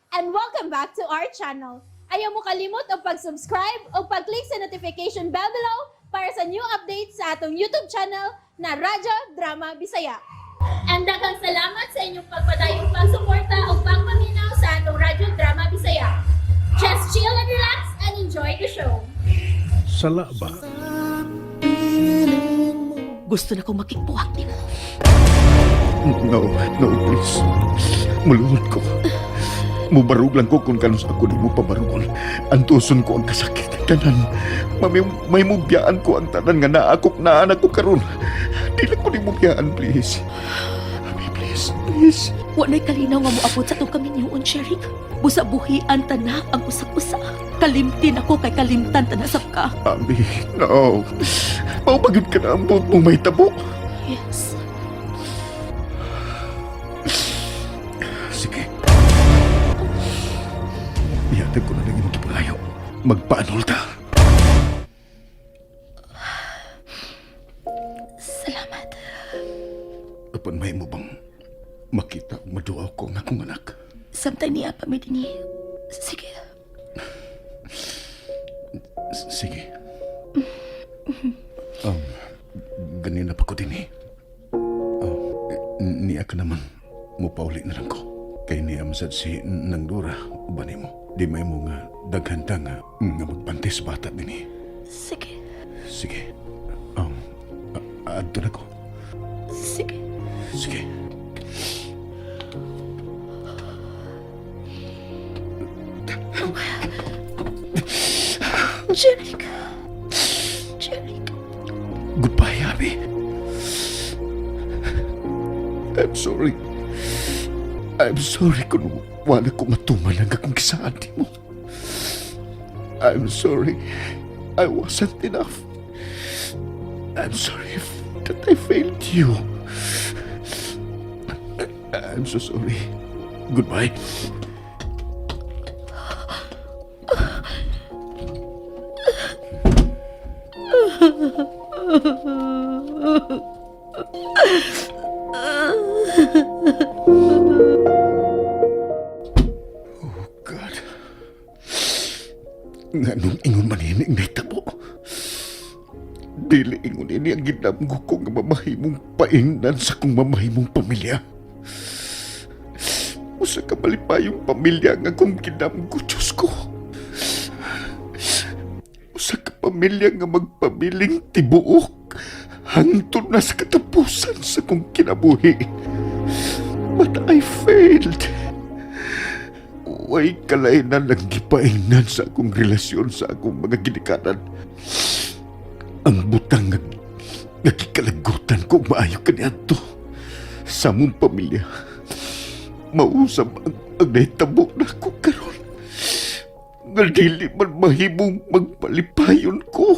And welcome back to our channel. Ayaw mo kalimot og pag-subscribe o pag-click sa notification bell below para sa new updates sa atong YouTube channel na Radyo Drama Bisaya. And daghang salamat sa inyong pagpadayong pagsuporta o pagpaminaw sa atong Radyo Drama Bisaya. Just chill and relax and enjoy the show. Sala ba? Gusto na kong makigbuhak nimo. No, no, please. Muluhod ko. Mubarug lang ko kung kanus ako nimo pabarugon. Antuson ko ang kasakit. Tanan. Mami, may mubiyaan ko ang tanan nga naakok na anak ko karon. Di lang ko nimo biyaan, please. Abi, please, please. Wa na'y kalinaw nga moabot sa atong kaminyoon, Jeric. Busa buhian ta na ang usag-usa. Kalimtin ako kay kalimtan ta na sab ka. Abi, no. Mao ba gyud ka na ang buot mong mahitabo? Yes. Sige. Ihatag ko na lang imong gipangayo. Magpaanol ta. Salamat. Apan may mo bang makita o maduaw ko ang akong anak? Samtang niya pa mi dinhi. Sige. Sige. Ganina pa ko din eh. Oh, eh, niya ka naman. Mupauli na lang ko. Kay niya masad si Nang Dora, uban mo. Di may mo nga daghan ta nga, nga magbantay sa bata din eh. Sige. Sige. Adto na ko. Sige. Sige. Jeric. Jeric. Goodbye, Abby. I'm sorry. I'm sorry kung wala ko matuman ang akong gisaad mo. I'm sorry. I wasn't enough. I'm sorry that I failed you. I'm so sorry. Goodbye. Oh, God. Nganong ingon man ini ang nahitabo? Dili ingon ini ang gidamgo ko nga mamahimong paingnan sa kong mamahimong pamilya. Usa ka malipayong pamilya nga akong gidamgo, Diyos ko. Usa ka pamilya nga magpabiling tibuok hangtod na sa katapusan sa kong kinabuhi. But I failed. Way kalainan ang gipaingnan sa akong relasyon sa akong mga ginikanan. Ang butang nga gikalagutan ko maayo kaniadto sa among pamilya. Mausab ang nahitabo nako karon. Nga dili man mahimong magpalipayon ko.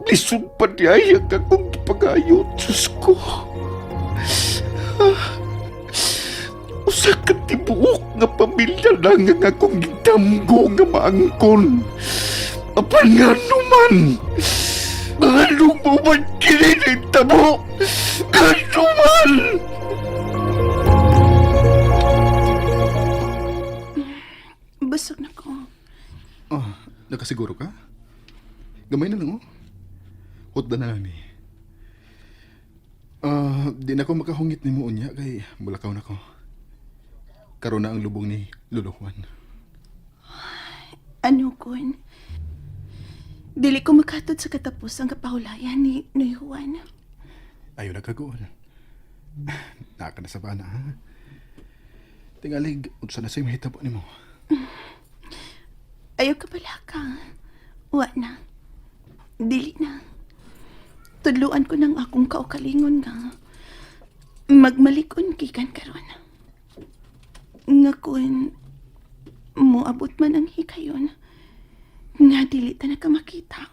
Lisod pa diay ang akong gipangayo, Diyos ko. Usa ka tibuok nga pamilya lang ang akong gidamgo nga maangkon. Apan ngano man? Nganong mao man kini nahitabo? Ngano man? Busog na ko. Oh, nakasiguro ka? Gamay na lang, oh. Hutda na lang ni. Ah, di na ko makahungit nimo unya kay mulakaw na ko. Karon na ang lubong ni Lolo Juan. Ano kun? Dili ko makatod sa katapusang kapahulayan ni Noy Juan. Ayaw na kagool. Naa ka na sa bana, ha? Tingalig, unsa na sa'y mahitabo nimo? Ayaw ka pala ka. Wa na. Dili na. Tudluan ko ng akong kaugalingon nga magmalikon gikan karon. Nga kun moabot man ang hikayon nga dili ta na ka makita.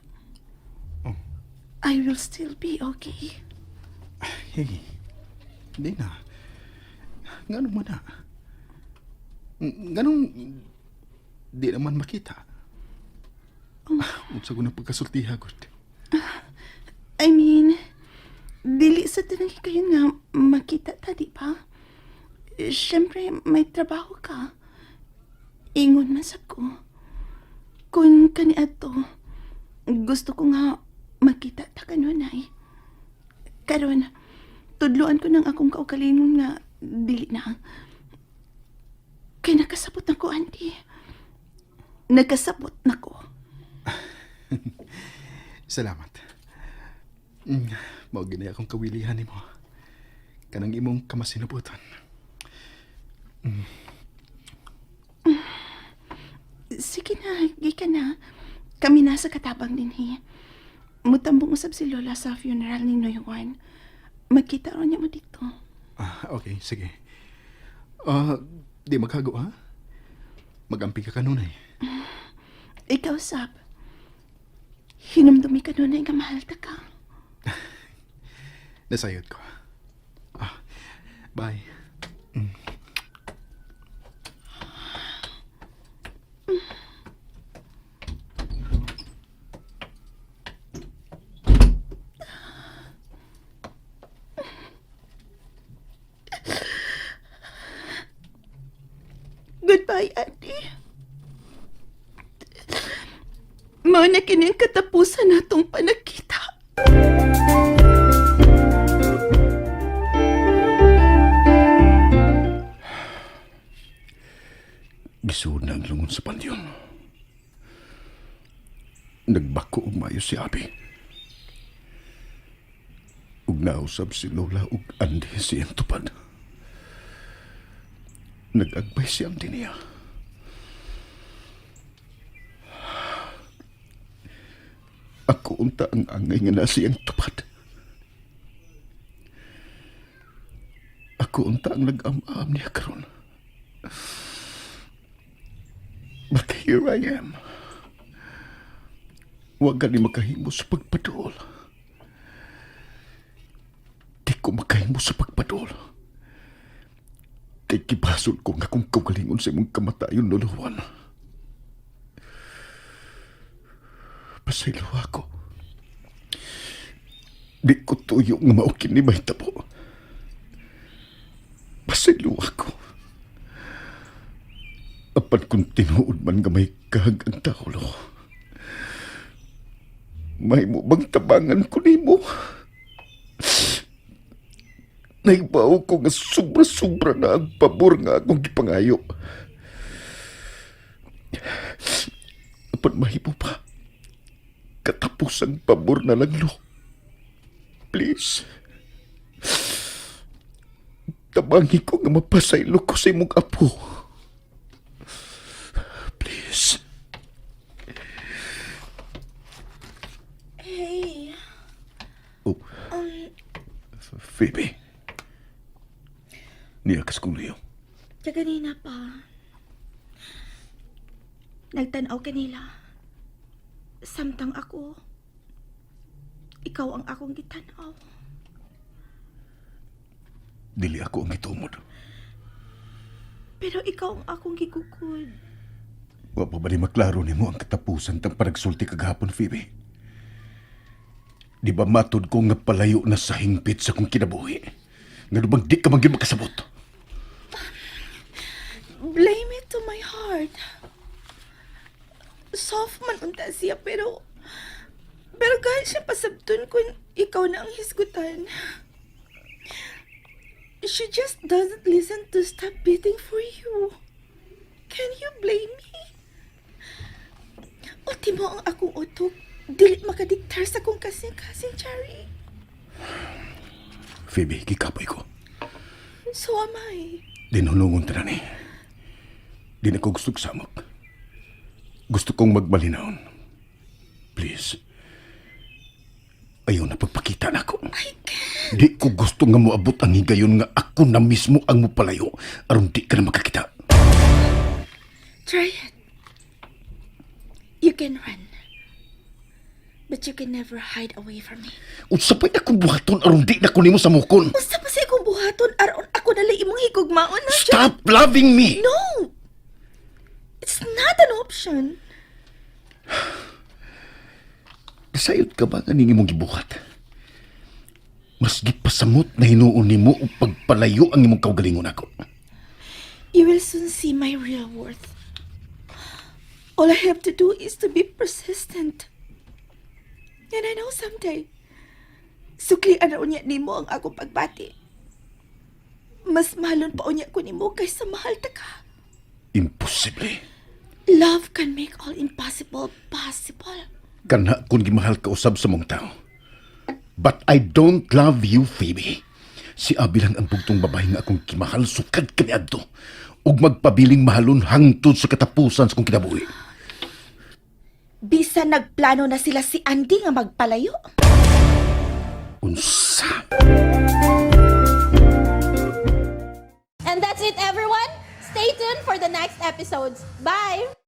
Oh. I will still be okay. Hey, di na. Nganong man na? Nganong di naman makita? Unsa ko na pagkasultiha, gud. I mean, dili sa tanang hikayon nga makita ta, di ba? Siyempre, may trabaho ka. Ingon man sab ko. Kung kaniadto, gusto ko nga magkita ta kanunay. Karon, tudloan ko ng akong kaugalingon nga dili na. Kay nakasabot na ko, Andy. Nakasabot na ko. Salamat. Mao gini akong kawilihan nimo. Kanang imong kamasinubutan. Sige na, gika na. Kami nasa katabang din he. Mutambong usab si Lola sa funeral ni Noy Juan. Magkita ron niya mo dito. Ah, okay, sige. Di maghago ha? Magampi ka kanunay. Ikaw, Sab. Hinumdumi ka nun nga mahal ta ka. Nasayod ko. Bye. Goodbye, Andy. Mao na kini ang katapusan natong panagkita. Gisuod na ang lungon sa pandiyon. Nagbako og maayo si Abi. Ug nausab si Lola ug Andy si iyang tupad. Nag-agbay si Andy niya. Ako unta ang angay nga nasa iyang tupad. Ako unta ang nag-am-am niya karon. But here I am. Huwag ka ni makahimo sa pagpadol. Di ko makahimo sa pagpadol. Kay kibasol ko nga kung kaugalingon sa imong kamatayon, luluwan. Pasaylo ako. Di ko tuyo nga maukin ni mahitabo. Pasaylo ako. Apan kung tinuod man nga may kahag ang taulo. May mo bang tabangan ko nimo? Naibaw ko nga sobra-sobra na ang pabor nga akong gipangayo. Apan mahimo pa. Katapos ang pabor na lang, lo. Please. Tabangi ko nga mapasaylo ko sa imong apo. Please. Hey, Oh. Phoebe. Niya kas kong liyo. kaganina pa. Nagtanaw kanila. Samtang ako. Ikaw ang akong gitanaw. Dili ako ang itumod. Pero ikaw ang akong gigukod. Wa pa ba ni maklaro nimo ang katapusan tang panagsulti kagahapon, Phoebe? Di ba matod ko nga palayo na sa hingpit sa kong kinabuhi? Nga bang di ka man gyud makasabot? Blame it to my heart. Soft man unta siya pero pero kahit siya pasabton kung ikaw na ang hisgutan. She just doesn't listen to stop beating for you. Can you blame me? Ultimo ang akong utok. Dili makadiktar sa akong kasing-kasing, Cherry. Phoebe, gikapoy ko. So am I. Dinhunungon ta na ni. Di na ko gusto samok. Gusto kong magmalinawon. Please. Ayaw na pagpakita na ako. I can't. Di ko gusto nga moabot ang higayon nga ako na mismo ang mopalayo aron di ka na makakita. Try it. You can run. But you can never hide away from me. Unsa pa'y akong buhaton aron di na ko nimo samukon? Unsa pa sa akong buhaton aron ako nalay imong higugmaon na siya? Stop loving me! No! It's not an option. Nasayod ka ba nga ning imong gibuhat? Mas gipasamot na hinuon nimo og pagpalayo ang imong kaugalingon ako. You will soon see my real worth. All I have to do is to be persistent. And I know someday, suklian ra unya nimo ang akong pagbati. Mas mahalon pa unya ko nimo kaysa mahal ta ka. Imposible. Love can make all impossible possible. Kana kung gimahal ka usab sa mong tao. But I don't love you, Phoebe. Si Abby lang ang bugtong babae nga akong kimahal sukad kaniadto. Ug magpabiling mahalon hangtod sa katapusan sa kong kinabuhi. Bisa nagplano na sila si Andy nga magpalayo. Unsa? And that's it, everyone. Stay tuned for the next episodes. Bye!